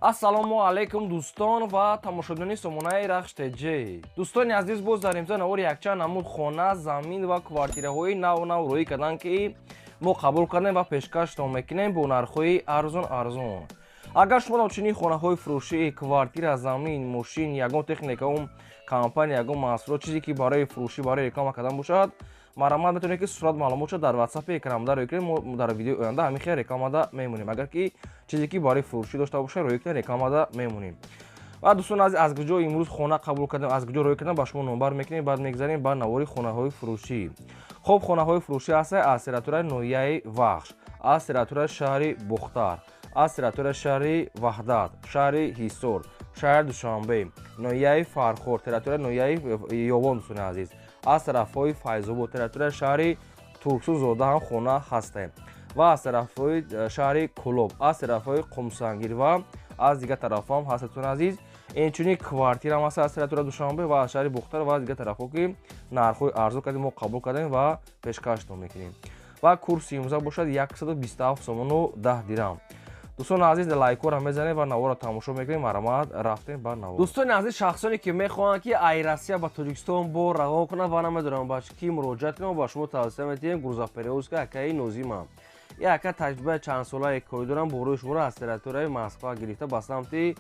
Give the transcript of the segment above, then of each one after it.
Ассалому алайкум, дӯстон ва тамошобинони сомонаи Рахш ТЖ. Дӯстони азиз, боз дар имзо навори якчанд намуд хона, замин ва квартираҳои нав нав рӯӣ карданд, ки мо қабул кардем ва пешкаштон мекунем бо нархҳои арзон арзон. Агар шумо чунин хонаҳои фурӯшӣ, квартира, замин, мошин, ягон техникаум, компания, ягон маҳсулот, чизе ки барои фурӯшӣ, барои реклама кардан бошад, марҳамат, метавонед, ки сурат маълумотшо дар ватсапи экранда рӯй кунед. Мо дар видеои оянда ҳамин хел рекламада мемонем. Агар ки чизе ки барои фурӯшӣ дошта бошад, рӯй кунед, рекламада мемонем. Ва дӯстон азиз, аз куҷо имрӯз хона қабул кардем, аз куҷо рӯй кардем, ба шумо номбар мекунем. Баъд мегзарем ба навори хонаҳои фурӯшӣ. Хоб, хонаҳои фурӯшӣ ҳастанд аз территорияи ноҳияи Вахш, аз территорияи шаҳри Бохтар, аз территорияи шаҳри Ваҳдат, шаҳри Ҳисор, шаҳри Душанбе, ноҳияи Фархор, территорияи ноҳияи Ёвон, дӯстони азиз, аз тарафҳои Файзобод, территорияи шаҳри Турсунзода ҳам хона ҳастем ва аз тарафҳои шаҳри Кӯлоб, аз тарафҳои Қумсангир ва аз дигар тарафҳо ҳам ҳаст, дӯстони азиз. Инчунин квартира ҳам ҳаст аз территорияи Душанбе ва аз шаҳри Бохтар ва аз дигар тарафҳо, ки нархҳои арзон кардем, мо қабул кардем ва пешкаштон мекунем. Ва курси имрӯза бошад 127 сомону 10 дирам. Дӯстони азиз, лайкҳоро мезанем ва наворро тамошо мекунем. Марҳамат, рафтем ба навор. Дӯстони азиз, шахсоне ки мехоҳанд, ки ай Россия ба Тоҷикистон бор равон кунанд ва намедонанд, ба кӣ муроҷиат кунанд, ба шумо тавсия медиҳем грузоперевозка акаи Нозима. Ин ака таҷрибаи чандсолаи корӣ доранд. Борҳои шуморо аз территорияи Москва гирифта ба самти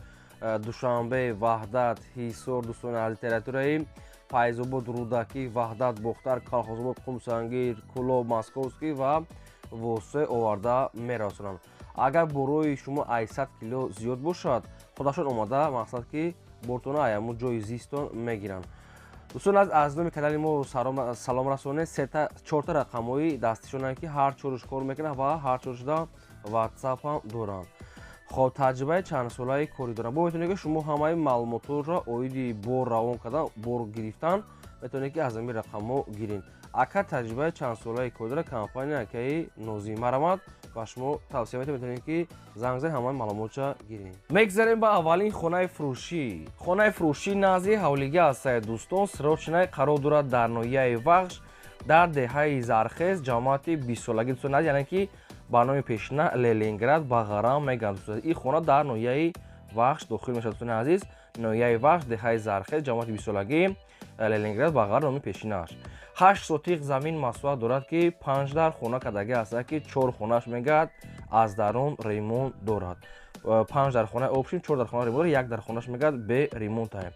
Душанбе, Ваҳдат, Ҳисор, дӯстони азиз, территорияи Файзобод, Рӯдакӣ, Ваҳдат, Бохтар, Колхозобод, Қумсангир, Кӯлоб, Московский ва Восе оварда мерасонанд. Агар борои шумо 800 кило зиёд бошад, худашон омада, мақсад ки бортона аяму ҷои зистон мегиранд. Дӯстон, аз номи канали мо салом расонед. Сета чорта рақамҳои дастишонанд, ки ҳар чоруш кор мекунанд ва ҳар чорушда ватсап ҳам доранд. Хоб, таҷрибаи чандсолаи корӣ доранд. Бо метавонед, ки шумо ҳамаи маълумотҳоро оиди бор равон кардан, бор гирифтан, метавонед, ки аз ҳамин рақамҳо гиред. Ака таҷрибаи чандсолаи корӣ дорад, компания акаи Нозим. Марҳамат, ба шумо тавсия метавонед, метавонед, ки занг занед, ҳамаи маълумотша гиред. Мегзарем ба аввалин хонаи фурӯшӣ. Хонаи фурӯшӣ назди ҳавлигӣ ҳастад, дӯстон, срочный қарор дорад дар ноҳияи Вахш, дар деҳаи Зархез, ҷамоати бистсолагӣ, дӯстон, яъне ки ба номи пешина Ленинград Бағарам мегӯянд. Дӯстон, ин хона дар ноҳияи Вахш дохил мешавад. Дӯстони азиз, ноҳияи Вахш, деҳаи Зархез, ҷамоати бистсолагӣ, Ленинград Бағарам номи пешинааш. 8 сотиқ замин масоҳат дорад, ки панҷ дар хона кардагӣ ҳастад, ки чор хонааш мегӯяд аз дарун ремонт дорад. Панҷ дар хонаи общий, чор дар хона ремонт дорад, як дар хонааш мегӯяд бе ремонтае.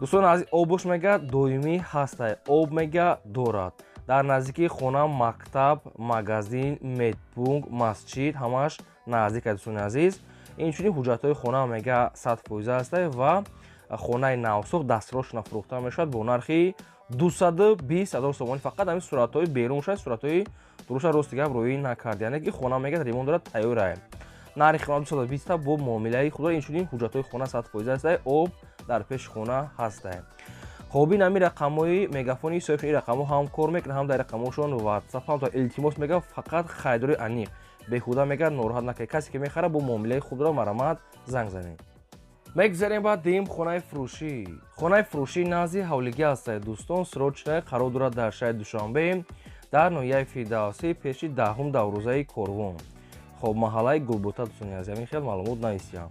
Дӯстони азиз, обош мегӯяд доимӣ ҳастае, об мегӯяд дорад. Дар наздикии хона мактаб, магазин, медпункт, масҷид ҳамааш наздик аст, дӯстони азиз. Инчунин ҳуҷҷатҳои хона мегӯяд 100% ҳастае ва хонаи навсохт дастросшона фурӯхта мешавад бо нархи 220 000 сомонӣ. Фақат ҳамин суратҳои берун шуд, суратҳои дуруша рости гап рӯӣ накард, яъне ки хона мегӯяд ремонт дорад, тайёрае. Нархи хона 220-та бо муомилаи худо. Инчунин ҳуҷҷатҳои хона 100% ҳастае, об дар пеши хона ҳастае. Хоб, ин ҳамин рақамҳои мегафони соҳибшон. Ин рақамҳо ҳам кор мекунад, ҳам дар рақамҳошон ватсап ҳам. Илтимос мегӯяд, фақат харидори аниқ, беҳуда мегӯяд нороҳат накунед. Касе ки мехарад, бо муомилаи худро марҳамат занг занед. Мегзарем ба дуюм хонаи фурӯшӣ. Хонаи фурӯшӣ назди ҳавлигӣ ҳастад, дӯстон, срочный қарор дорад дар шаҳри Душанбе, дар ноҳияи Фирдавсӣ, пеши даҳум даврӯзаи Корвон, хоб, маҳаллаи Гулбута. Дӯстони азиз, ҳамин хел маълумот нависиям.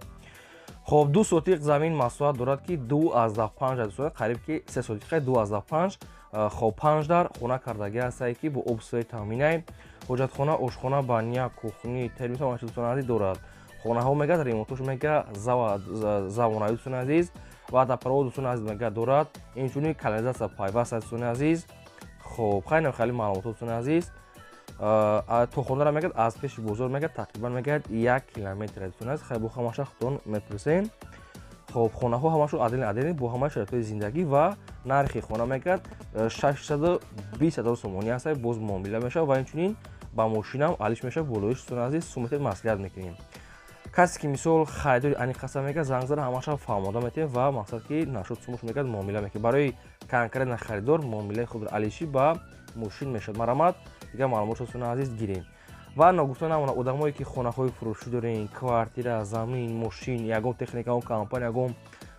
Хоб, 2 сотиқ замин масоҳат дорад, ки 2,5, дӯстон, қариб ки 3 сотиқа, 2,5. Хоб, панҷ дар хона кардагӣ ҳастае, ки бо об свет таъминай. Ҳоҷатхона, ошхона, баня, кухня, телевизор, ҳамаи дӯстони азиз дорад. Хонаҳо мегӯяд ремонтош мегӯяд замонави, дӯстони азиз, ва водопровод, дӯстони азиз, мегӯяд дорад. Инчунин канализатсия пайваст аст, дӯстони азиз. Хоб, хайнам хеле маълумотҳо, дӯстони азиз. То хонара мегӯяд аз пеши бозор мегӯяд тақрибан мегӯяд 1 километр, дӯстони азиз. Хай, бо ҳамаша худтон мепурсем. Хоб, хонаҳо ҳамашон отдельный отдельный, бо ҳамаи шароитҳои зиндагӣ ва нархи хона мегӯяд 620 000 сомонӣ аст, боз муомила мешавад ва инчунин ба мошинам алиш мешавад болоиш. Дӯстони азиз, сумете маслиҳат мекунем. Касе ки мисол харидори аниқ ҳаста, мегӯяд занг зада, ҳамаша фаҳмода метавем ва мақсад ки нашуд сумуш мегӯяд муомила мекунем. Барои конкретно харидор муомилаи худро алишӣ ба мошин мешавад. Марҳамат, дигар маълумотшо, дӯстони азиз, гирем. Ва ногуфта намонад, одамое ки хонаҳои фурӯшӣ дорем, квартира, замин, мошин, ягон техника, ягон компания, ягон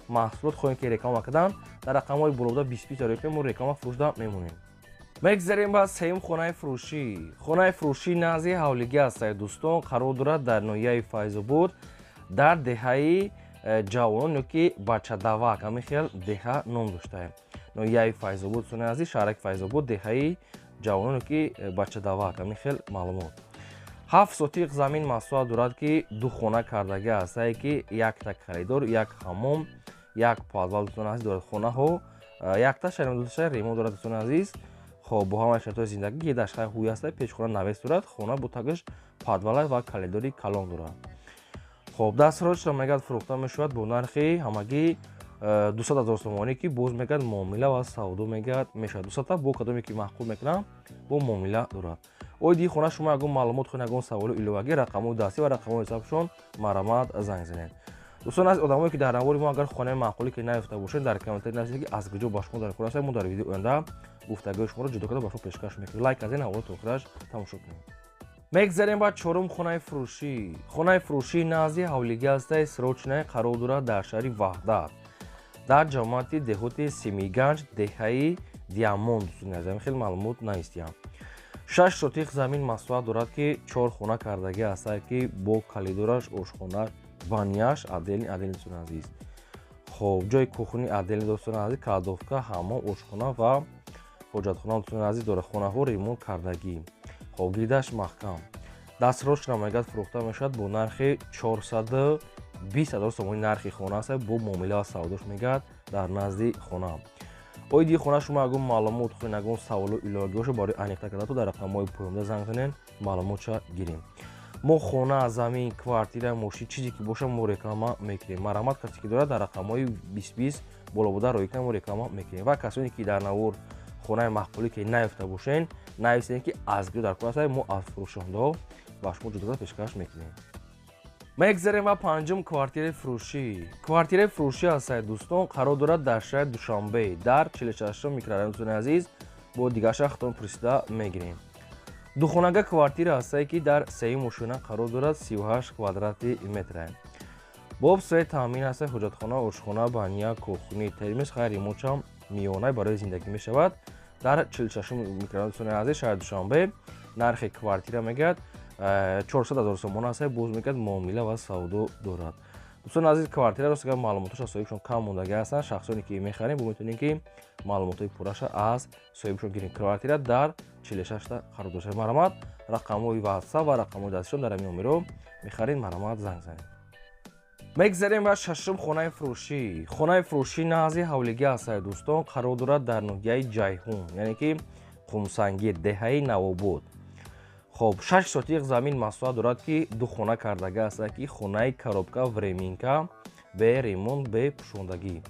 маҳсулот хоҳем, ки реклама кардан, дар рақамҳои болода 20 20 мо реклама фурӯшда мемонем. Мегзарем ба сеюм хонаи фурӯшӣ. Хонаи фурӯшӣ назди ҳавлигӣ ҳастад, дӯстон, қарор дорад дар ноҳияи Файзобод, Дар деҳаи Ҷавонон ёки Бачадавак, ҳамин хел деҳа ном доштаем. Ноҳияи Файзобод, дӯстони азиз, шаҳраки Файзобод, деҳаи Ҷавонон ёки Бачадавак, ҳамин хел маълумот. 7 сотиқ замин масоҳат дорад, ки ду хона кардагӣ ҳастае, ки якта коридор, як ҳаммом, як подвал, дӯстони азиз, дорад. Хонаҳо якта шаримдуша ремонт дорад, дӯстони азиз. Хоб, бо ҳамаи шартҳои зиндагӣ, ки дашхай ҳуй ҳаста, пешхона навес дорад, хона бо тагаш подвала ва коридори калон дорад. Хоб, дастрочро мегӯяд фурӯхта мешавад бо нархи ҳамагӣ 200 000 сомонӣ, ки боз мегӯяд муомила ва савдо мегӯяд мешавад. 200 бо кадоме ки маъқул мекунам, бо муомила дорад. Оиди хона шумо ягон маълумот хоҳед, ягон саволу иловагӣ, рақамҳои дастӣ ва рақамҳои ҳисобшон марҳамат занг занед. Дӯстон аз одамое ки дар навори мо агар хонаи маъқулӣ ки наёфта бошед, дар комментарий нависед, ки аз куҷо ба шумо дар кор аст. Мо дар видеои оянда гуфтагӯи шуморо ҷудо карда ба шумо пешкаш мекунем. Лайк аз ин наворо то охираш тамошо кунед. Мегзарем ба чорум хонаи фурӯшӣ. Хонаи фурӯшии назди ҳавлигӣ ҳастаи срочная, қарор дорад дар шаҳри Ваҳдат, дар ҷамоати деҳоти Семиганҷ, деҳаи Диамонд. Дӯстони азиз, хеле маълумот навистиям. 6 сотиқ замин масоҳат дорад, ки 4 хона кардагӣ ҳастае, ки бо калидораш, ошхона, баняш отдельный отдельный, дӯстони азиз. Хоб, ҷои кухни отдельный, дӯстони азиз, кладовка, ҳаммом, ошхона ва ҳоҷатхона, дӯстони азиз, дорад. Хонаҳо ремонт кардагӣ. Хоб, гирдаш маҳкам. Дастрош мегӯяд фурӯхта мешавад бо нархи 420 000 сомонӣ. Нархи хона аст, бо муомила ва савдош мегӯяд дар назди хона. Оиди хона шумо ягон маълумот хоҳед, ягон саволу иловагӣ бошад, барои аниқтар карда дар рақамҳои поёнда занг занед, маълумотша гирем. Мо хона, замин, квартира, мошин, чизе ки бошад, мо реклама мекунем. Марҳамат, касе ки дорад, дар рақамҳои 2020 боло буда рӯй кунад, мо реклама мекунем. Ва касоне ки дар навор хонаи маъқулӣ ки наёфта бошед, нависед, ки аз куҷо дар кор аст, мо аз фурӯшандаҳо ба шумо ҷудо пешкаш мекунем. Мегзарем ба панҷум квартираи фурӯшӣ. Квартираи фурӯшӣ ҳастаи, дӯстон, қарор дорад дар шаҳри Душанбе, дар 46 микрорайон. Дӯстони азиз, бо дигар шахтон пурсида мегирем. Духонага квартира ҳастае, ки дар сеюм ошёна қарор дорад, 38 квадрати метра. Бо свет таъмин ҳаста, ҳоҷатхона, ошхона, баня, кухни, термес, хайр, ремонтшам миёна барои зиндагӣ мешавад. Дар 46 микрорайон, дӯстони азиз, шаҳри Душанбе. Нархи квартира мегӯяд 400 000 сомон аст, боз мегӯяд муомила ва савдо дорад. Дӯстони азиз, квартира рост гап маълумоташ аз соҳибшон кам мондагӣ ҳастанд. Шахсоне ки мехарем, бо метавонем ки маълумотҳои пурраша аз соҳибшон гирем. Квартира дар 46-та қарор дошта. Марҳамат, рақамҳои WhatsApp ва рақамҳои дастишон дар ҳамин номеро мехаред, марҳамат занг занед. Мегзарем ба шашум хонаи фурӯшӣ. Хонаи фурӯшӣ назди ҳавлигӣ ҳастаи, дӯстон, қарор дорад дар ноҳияи Ҷайҳун, яъне ки Қумсангир, деҳаи Навобод. Хоб, 6 сотиқ замин масоҳат дорад, ки ду хона кардагӣ ҳаста, ки хонаи коробка, временка, бе ремонт, бе пӯшондагӣ.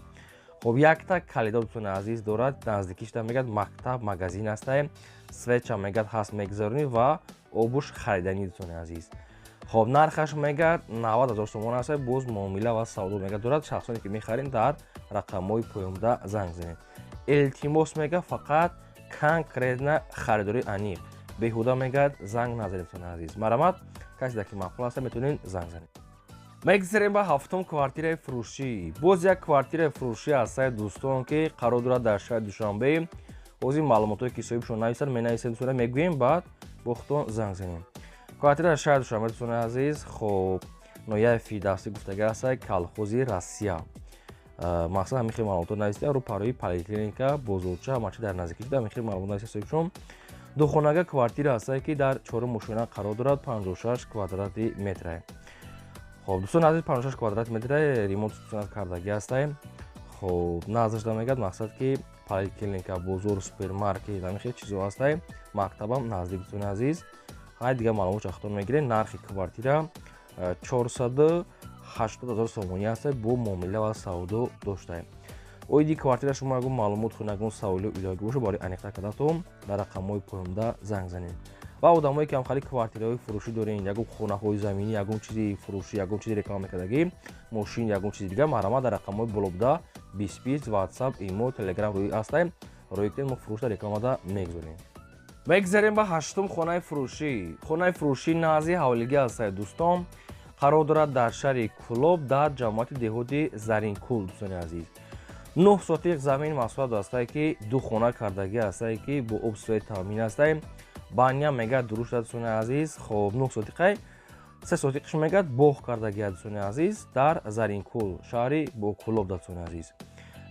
Хоб, якта калидор, дӯстони азиз, дорад. Наздикишда мегӯяд мактаб, магазин ҳастае, светча мегӯяд ҳаст, мегузаронӣ ва обуш хариданӣ, дӯстони азиз. Хоб, нархаш мегӯяд 90 000 сомон аст, боз муомила ва савдо мегӯяд дорад. Шахсоне ки мехарем, дар рақамҳои поёнда занг занед. Илтимос, мегӯяд, фақат конкретно харидории аниқ, беҳуда мегӯяд занг назанед, дӯстони азиз. Марҳамат, касе ки маъқул аст, метавонед занг занед. Мегзарем ба ҳафтум квартираи фурӯшӣ. Боз як квартираи фурӯшӣ ҳастаи, дӯстон, ки қарор дорад дар шаҳри Душанбе. Ҳозир маълумотҳое ки соҳибшон нависанд, менависем, дӯстони, мегӯем, баъд бо худтон занг занем. Квартира дар шаҳри Душанбе, дӯстони азиз. Хоб, ноҳияи Фирдавсӣ гуфтагӣ ҳастаи, колхози Россия. Мақсад ҳамин хел маълумотҳо нависида, рӯ парои поликлиника, бозорча, ҳамачи дар наздикӣ шуда, ҳамин хел маълумот нависида соҳибшон. Духонага квартира ҳастае, ки дар чорум ошёна қарор дорад, 56 квадрати метра. Хоб, дӯстони азиз, 56 квадрати метра, ремонт кардагӣ ҳастае. Хоб, наздашда мегӯяд мақсад ки поликлиника, бозор, супермаркет, ҳамин хел чизҳо ҳастае, мактабам наздик, дӯстони азиз. Ҳай, дигар маълумот шахтон мегирем. Нархи квартира 480 000 сомонӣ ҳастае, бо муомила ва савдо доштае. Оиди квартира шумо ягон маълумот хоҳед, ягон саволу иловагӣ бошад, барои аниқтар кардатон дар рақамҳои поёнда занг занед. Ва одамое ки ҳамхали квартираҳои фурӯшӣ доред, ягон хонаҳои заминӣ, ягон чизи фурӯшӣ, ягон чизи реклама мекардагӣ, мошин, ягон чизи дигар, марҳамат, дар рақамҳои боло буда 2020 WhatsApp, имо, Telegram рӯи ҳастаем, рӯй кунед, мо фурӯшда рекламада мегузорем. Мегзарем ба ҳаштум хонаи фурӯшӣ. Хонаи фурӯшӣ назди ҳавлигӣ ҳастаи, дӯстон, қарор дорад дар шаҳри Кӯлоб, дар ҷамоати деҳоти Заринкул. Дӯстони азиз, 9 сотиқ замин масоҳат ҳастае, ки ду хона кардагӣ ҳастае, ки бо об свет таъмин ҳастае, баня мегӯяд дуруст, дӯстони азиз. Хоб, 9 сотиқай. 3 сотиқш мегӯяд боғ кардагия, дӯстони азиз, дар Заринкул, шаҳри Кӯлоб, дӯстони азиз.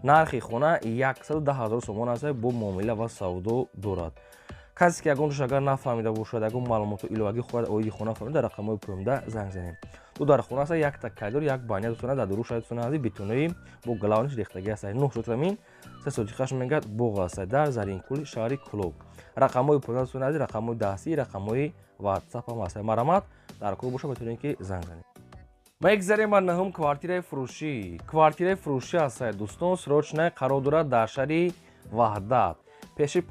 Нархи хона 110 000 сомон аст, бо муомила ва савдо дорад. Касе ки ягон ҷош агар нафаҳмида бошад, ягон маълумоту иловагӣ хоҳад оиди хона фаҳмида, дар рақамҳои поёнда занг занем. Ду дар хона аст, якта коридор, як баня, дӯстона, дар дуруш, дӯстони азиз, бетонои бо главный ш рехтагӣ аст. 9 сотик замин, 3 сотиқаш мегӯяд боғ аст дар Заринкул, шаҳри Кӯлоб. Рақамҳои поёнда, дӯстони азиз, рақамҳои дастӣ, рақамҳои WhatsApp ҳам аст. Марҳамат, дар кор боша, метавонед ки занг занед. Мегзарем ба нӯҳум квартираи фурӯшӣ. Квартираи фурӯшӣ аст, дӯстон, срочная, қарор дорад дар шаҳри Ваҳдат, пеши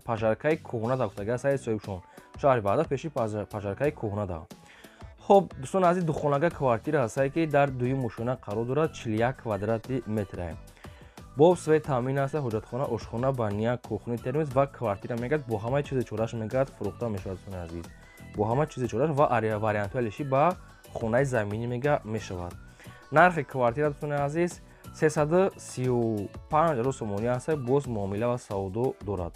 пожарка и кӯҳна гуфтага аст соҳибшон. Шаҳри Ваҳдат, пеши пожарка и кӯҳна. Хоб, дӯстони азиз, духонага квартира ҳастае, ки дар дуюм ошёна қарор дорад, 41 квадрати метре. Бо свет таъмин аст, ҳоҷатхона, ошхона, баня, кухни, термиз ва квартира мегӯяд бо ҳамаи чизи чораш мегӯяд фурӯхта мешавад, дӯстони азиз, бо ҳама чизи чораш ва вариантҳои алиши ба хонаи заминӣ мега мешавад. Нархи квартира, дӯстони азиз, 335 000 сомонӣ аст, боз муомила ва савдо дорад.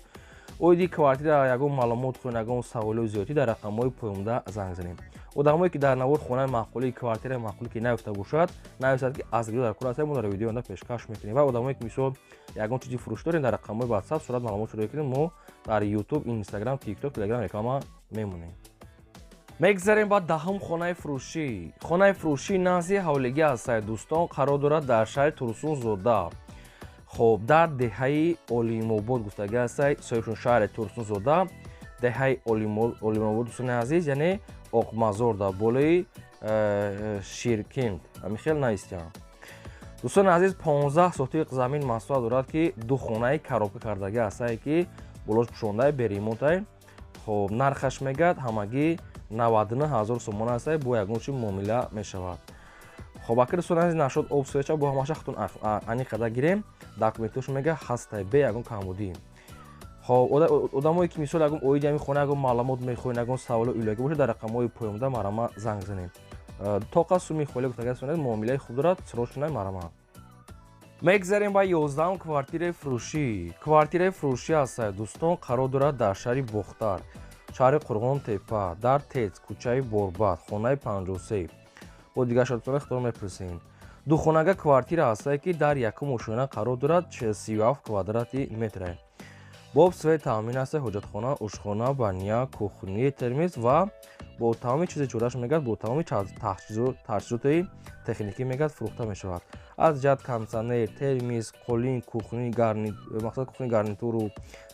Оиди квартира ягон маълумот хоҳед, ягон саволои зиёдӣ, дар рақамҳои поёнда занг занем. Одамое ки дар навор хонаи маъқулии, квартираи маъқулӣ ки наёфта бошад, нависад, ки аз видео дар кор аст, мо дар видеои оянда пешкаш мекунем. Ва одамое ки мисол ягон чизи фурӯш дорем, дар рақамҳои WhatsApp сурат маълумот шуда кунем, мо дар YouTube, Instagram, TikTok, Telegram реклама мемонем. Мегзарем ба даҳум хонаи фурӯшӣ. Хонаи фурӯшӣ назди ҳавлигӣ ҳастад, дӯстон, қарор дорад дар шаҳри Турсунзода. Хоб, дар деҳаи Олимобод гуфтагӣ ҳастад соҳибшон. Шаҳри Турсунзода, деҳаи Олимобод, дӯстони азиз, яъне Оқмазор, дар болои Ширкент ҳамин хел наистиям. Дӯстони азиз, 15 сотиқ замин масоҳат дорад, ки ду хонаи коробка кардагӣ ҳастае, ки болош пӯшондаи, бе ремонт ай. Хоб, нархаш мегӯяд ҳамагӣ 99 000 сомон аст, бо ягон чи муомила мешавад. Хоб, ака, дӯстони азиз, нашод об, свет ча бо ҳамаша хатун аниқ карда гирем. Документош мега ҳастай, бе ягон камбудӣ. Хоб, одамое ки мисол ягон оиди ҳамин хона ягон маълумот мехоҳед, ягон саволо иловагӣ бошад, дар рақамҳои поёнда марҳамат занг занем. Тоқа суми холӣ гуфтага, муомилаи хуб дорад, срочная, марҳамат. Мегзарем ба 11-ум квартираи фурӯшӣ. Квартираи фурӯшӣ аст, дӯстон, қарор дорад дар шаҳри Бохтар, шаҳри Қурғон-Тепа, дар ТЭЦ, кӯчаи Борбад, хонаи 53. Бо дигар шартона хитоб мепурсем. Духонага квартира ҳастае, ки дар якум ошёна қарор дорад, 37 квадрати метре. Бо свет таъмин аст, ҳоҷатхона, ошхона, баня, кухни, термиз ва бо тамоми чизи чораш мегӯяд, бо тамоми таҷҳизоти техникӣ мегӯяд фурӯхта мешавад. Аз ҷиҳат кондитсионер, термиз, қолин, кухни, мақсад кухни, гарнитуру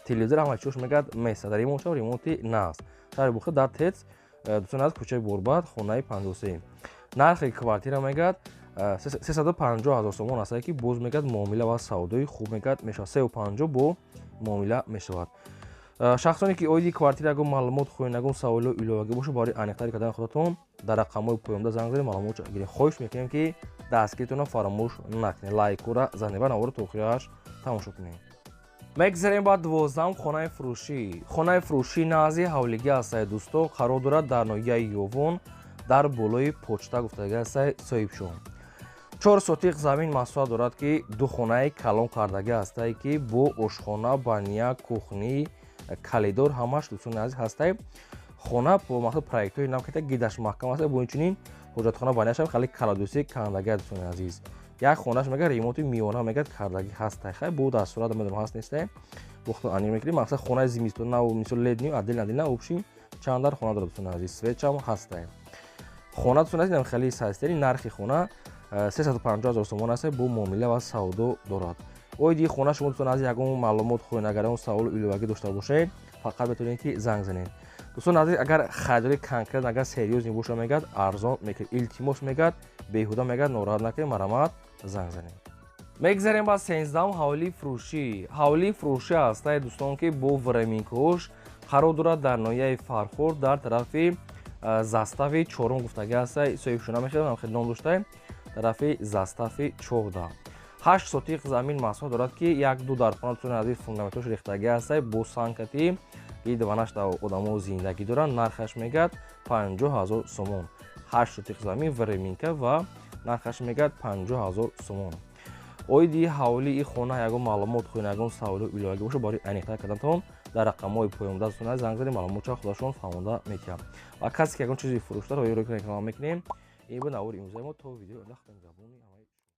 телевизор, ҳама чиош мегӯяд меса. Дар ремонт шав, ремонти нағз. Шаҳри Бохтар, дар ТЭЦ, дӯстони азиз, кӯчаи Борбад, хонаи 53. Нархи квартира мегӯяд 350 000 сомон аст, ки боз мегӯяд муомила ва савдои хуб мегӯяд мешавад, 3,50 бо муомила мешавад. Шахсоне ки оиди квартира ягон маълумот хоҳед, ягон саволо иловагӣ бошад, барои аниқтар кардани худатон дар рақамҳои поёнда занг занед, маълумот гиред. Хоҳиш мекунем, ки дастгиритонро фаромӯш накунед, лайкура занед ва наворо то охираш тамошо кунед. Мегзарем ба 12-ум хонаи фурӯшӣ. Хонаи фурӯшӣ назди ҳавлигӣ ҳастае, дӯстон, қарор дорад дар ноҳияи Ёвон, дар болои почта гуфтагӣ ҳастае соҳибшон. 4 сотиқ замин масоҳат дорад, ки ду хонаи калон кардагӣ ҳастае, ки бо ошхона, баня, кухни, коридор, ҳамаш, дӯстони азиз, ҳастае. Хона бо мақсад проектҳои нав ката гидаш маҳкам аст. Бо инчунин ҳоҷатхона, баняшам хеле каладӯсӣ кандагӣ, дӯстони азиз. Як хонаш мегӯяд ремонти миёна мегӯяд кардагӣ ҳастай. Хай, бо дар сурат медонам ҳаст нестай, бохто аниқ мекунем. Мақсад хонаи зимистона мисол летний отдельно, отдельно, общий чанд дар хона дорад, дӯстони азиз, свет чам ҳастай хона, дӯстони азиз, хеле сайстери. Нархи хона 350 000 сомон аст, бо муомила ва савдо дорад. Оиди хона шумо, дӯстони азиз, ягон маълумот хоҳед, агар ягон саволу иловагӣ дошта бошед, фақат метавонед ки занг занед. Дӯстони азиз, агар харидори конкрет, агар серьёзный боша, мегӯяд арзон мекунед. Илтимос, мегӯяд беҳуда, мегӯяд нороҳат накунед, марҳамат, занг занед. Мегзарем ба 13-ум ҳавлии фурӯшӣ. Ҳавлии фурӯшӣ ҳастае, дӯстон, ки бо временка ҳош қарор дорад дар ноҳияи Фархор, дар тарафи застави чорум гуфтагӣ ҳастай соҳибшуна мехелам хел ном доштай, тарафи застави 14. 8 сотиқ замин масоҳат дорад, ки як ду дар хона, дӯстони азиз, фундаментош рехтагӣ ҳастай, бо санкати гидванаш одамо зиндагӣ доранд. Нархаш мегӯяд 50 000 сомон. 8 сотиқ замин, временка ва нархаш мегӯяд 50 000 сомон. Оиди ҳавлии хона ягон маълумот хоҳед, ягон саволу иловагӣ бошад, барои аниқтар кардантон Дар рақамҳои поёнда дӯстони занг задем, маълумотча худашон фаҳмонда метиҳам. Ва касе ки ягон чизи фурӯшта рои реклама мекунем. Ин буд навори имрӯзаи мо. То видеои оянда, Худо нигаҳбони.